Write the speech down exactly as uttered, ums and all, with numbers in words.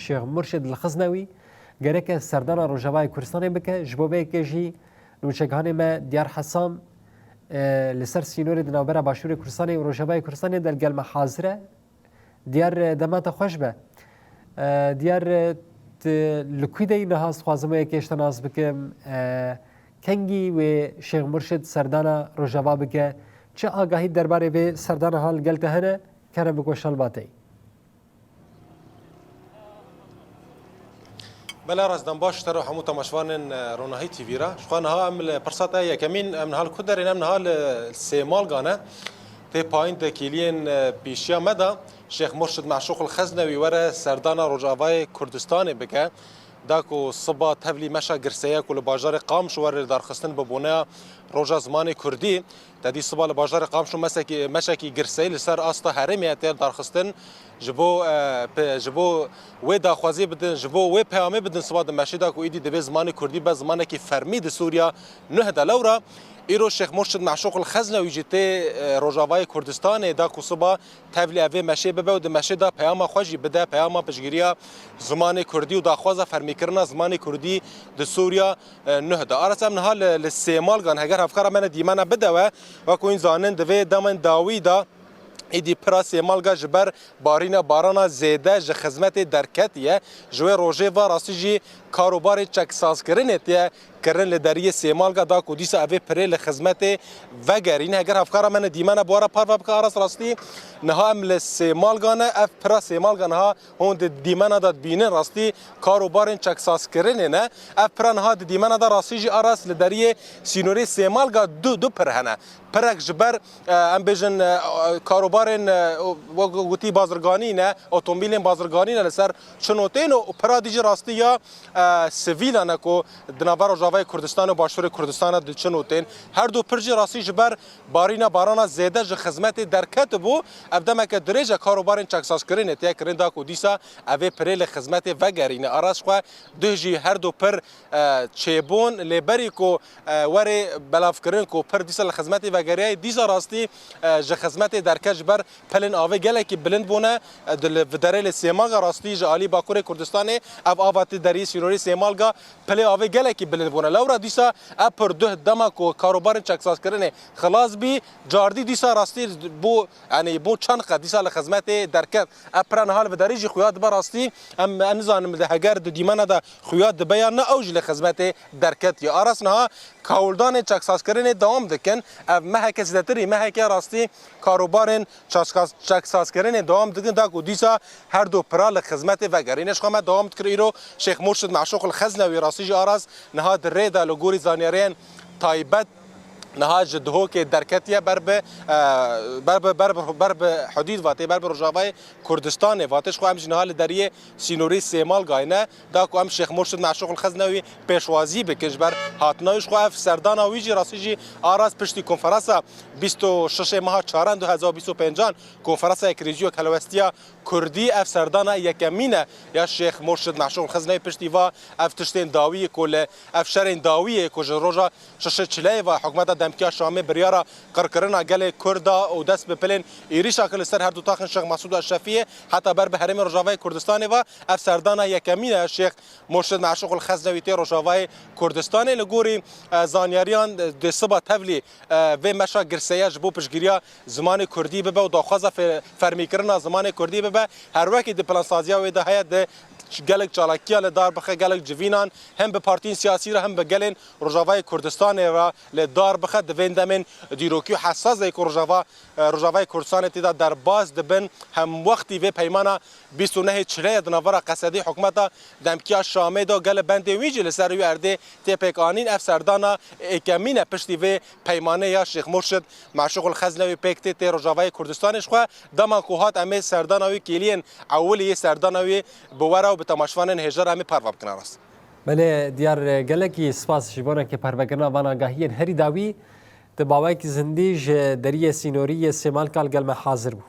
Şêx Murşid li Xiznewî gereke serdana Rojavayê Kurdistanê bike. Ji bo vê yekê jî nûçegihanê me Diyar Hesam, e, li ser sînorê di navbera Başûrê Kurdistanê û Rojavayê Kurdistanê de li gel me hazir e. Diyar, e, dema te xweş be. E, Diyar, e, tu li kû de yî niha? Dixwazim wê yekê ji te nas bikim. E, kengî wê Şêx Murşid serdana Rojava bike? Çi agahî derbarê vê serdana ha li gel te hene? Kerem biko şal batey. Bela, resdan baş te re hemû temaşevanên, e, Ronahî T V re. Ji xwe niha em li pirsa te yekemîn, em niha li ku derê ne? Em niha li Sêmalga ne. Tê payîn de kêliyên, e, pêşiya me de Şêx Murşid Meşûq el Xeznewî were serdana Rojavayê Kurdistanê bike. Da ku siba tevlî meşa girseye ku li bajarê Qamişlo were li darxistin bi boneya Roja Zimanê Kurdî. Te dî siba li bajarê Qamişlo mesekî, meşekî girseyî li ser asta herêmê hatiye darxistin. Ji bo, e, pe-, ji bo wê daxwazî bidin, ji bo wê peyamê bidin siba di meşê de ku êdî divê zimanê kurdî be zimanekî fermî di Sûriya nuh de. Lewra îro Şêx Murşid Meşûq el Xeznewî jî tê, e, Rojavayê Kurdistanê da ku siba tevlî ev ê meşê bibe û di meşê de peyama xwe jî bide, peyama piştgiriya zimanê kurdî û daxwaza fermîkirina zimanê kurdî di Sûriya, e, nuh de. Aras em niha li, li Sêmalgan, heger hevkara me ne dîmena bidewe, wek hûn zanin, di vê demên dawî de êdî pira Sêmalga ji ber barîna barana zêde ji xizmetê derketiye. Ji wê rojê ve rastî jî karobarê çeksazkirinê tê kirin li deriyê Sêmalga da ku dîsa evê pirê li xizmetê vegerîne. Heger hevkara me ne dîmena bi we re parve bike, Aras, rastî niha em li Sêmalga ne. Ev pira Sêmalga niha hûn di dîmena de dibînin, rastî karobarên çeksazkirinê ne. Ev pira niha di dîmena de rastî jî, Aras, li deriyê sînorê Sêmalga du, du pir hene. Pirek ji ber, e, em bêjin, e, karobarên, e, wek gotî bazirganî ne, otomobîlên bazirganî ne li ser çin û tên û pira dî jî rastî ya, e, sivîlan e ku di nava Rojavayê Kurdistanê û Başûrê Kurdistanê diçin û tên. Her du pir jî rastî ji ber barîna barana zêde ji xizmetê derketibû. Ev demeke dirêj e karobarên çeksazkirinê tê kirin da ku dîsa evê pirê li xizmetê vegerîne. Aras xwe duh jî her du pir, e, çêbûn, lê berî ku, e, were belavkirin ku pir dîsa li xizmetê vegeriyayê, dîsa rastî, e, ji xizmetê derket ji ber pilên avê gelekî bilind bûne. E, di li, vi derê li Sêmaga rastî ji alî Bakurê Kurdistanê ev ava tê deriyê sînorî Sêmalga, pilê avê gelekî bilind bûne. Lewra dîsa ev pir duh dema ku karobarên çeksazkirinê xilas bî, cardî dîsa rastî bû, yanî bû çend qet dîsa li xizmetê derket. Ev pira niha li vidarî jî xuya dibe rastî. Em, em nizanim de heger di dîmena de xuya dibe ya ne, ew jî li xizmetê derketiye. Aras niha kawuldanên çeksazkirinê dewam dikin. Ev meheke zêdetirî meheke rastî karobarên çaksaz-, çeksazkirinê dewam dikin da ku dîsa her du pira li xizmetê vegerîne. Ji xwe me dewam dikir îro Şêx Murşid Meşûq el Xeznewî rastî jî, Aras, niha di rê de li gorî zanyariyên taybet niha ji Duhokê derketiye ber bi, e, ber bi, ber bi, ber bi hudîd vatê, ber bi Rojavayê Kurdistanê vatê. Ji xwe em jî niha li deriyê sînorî Sêmalgayê ne, da ku em Şêx Murşid Meşûq el Xeznewî pêşwazî bikin ji ber hatina wî. Ji xwe ev serdana wî jî rastî jî, Aras, piştî konferansa bîst û şeş meha çaran du hezar û bîst û pêncan, konferansa Yekrêzî û Yekhelwestiya Kurdî, ev serdana yekemîn e ya Şêx Murşid Meşûq el Xeznewî. Piştî va ev tiştên dawiyê ku li, ev şerên dawiyê ku ji roja şeşê çileyê ve hikûmeta demkî ya Şamê biryara qirkirina gelê Kurd da û dest bi pilên êrîşa kir li ser her du taxên Şêx Mesûd û Eşrefiyê heta ber bi herêmê Rojavayê Kurdistanê ve, ev serdana yekemîn e Şêx Murşid Meşûq el Xeznewî tê Rojavayê Kurdistanê. Li gorî, e, zanyariyan, e, di siba tevlî, e, vê meşa girseye ji bo piştgiriya zimanê kurdî bibe û daxwaza fe-, fermîkirina zimanê kurdî bibe. Her wekî di plansaziya wê de heye, di gelek çalakiya li dar bixe, gelek civînan hem bi partiyên siyasî re hem bi gelên Rojavayê Kurdistanê re li dar bixe. Di vên demên dîrokî û hesas de ku Rojava, e, Rojavayê Kurdistanê tê de derbas dibin, hemwextî vê peymana bîst û nehê çileyê di navbera Qesedê hikûmeta demkî ya Şamê de gelê bendên wî jî li ser rûyê erdê tê pêkanîn. Ev serdana êkemîn e piştî vê peymanê ya Şêx Murşid Meşûq el Xeznewî pêk tê, tê Rojavayê Kurdistanê. Ji xwe dema ku hat em ê serdana wî, kêliyên ewilî yê serdana wî bi we re û bi temaşevanên hêja re em ê parve bikin, Aras. Belê, Diyar, gelekî spas ji bo neke parvekirina van agahiyên herî dawî. Di maweyekî zindî ji deriyê sînorî yê Sêmalka li gel me hazir bû.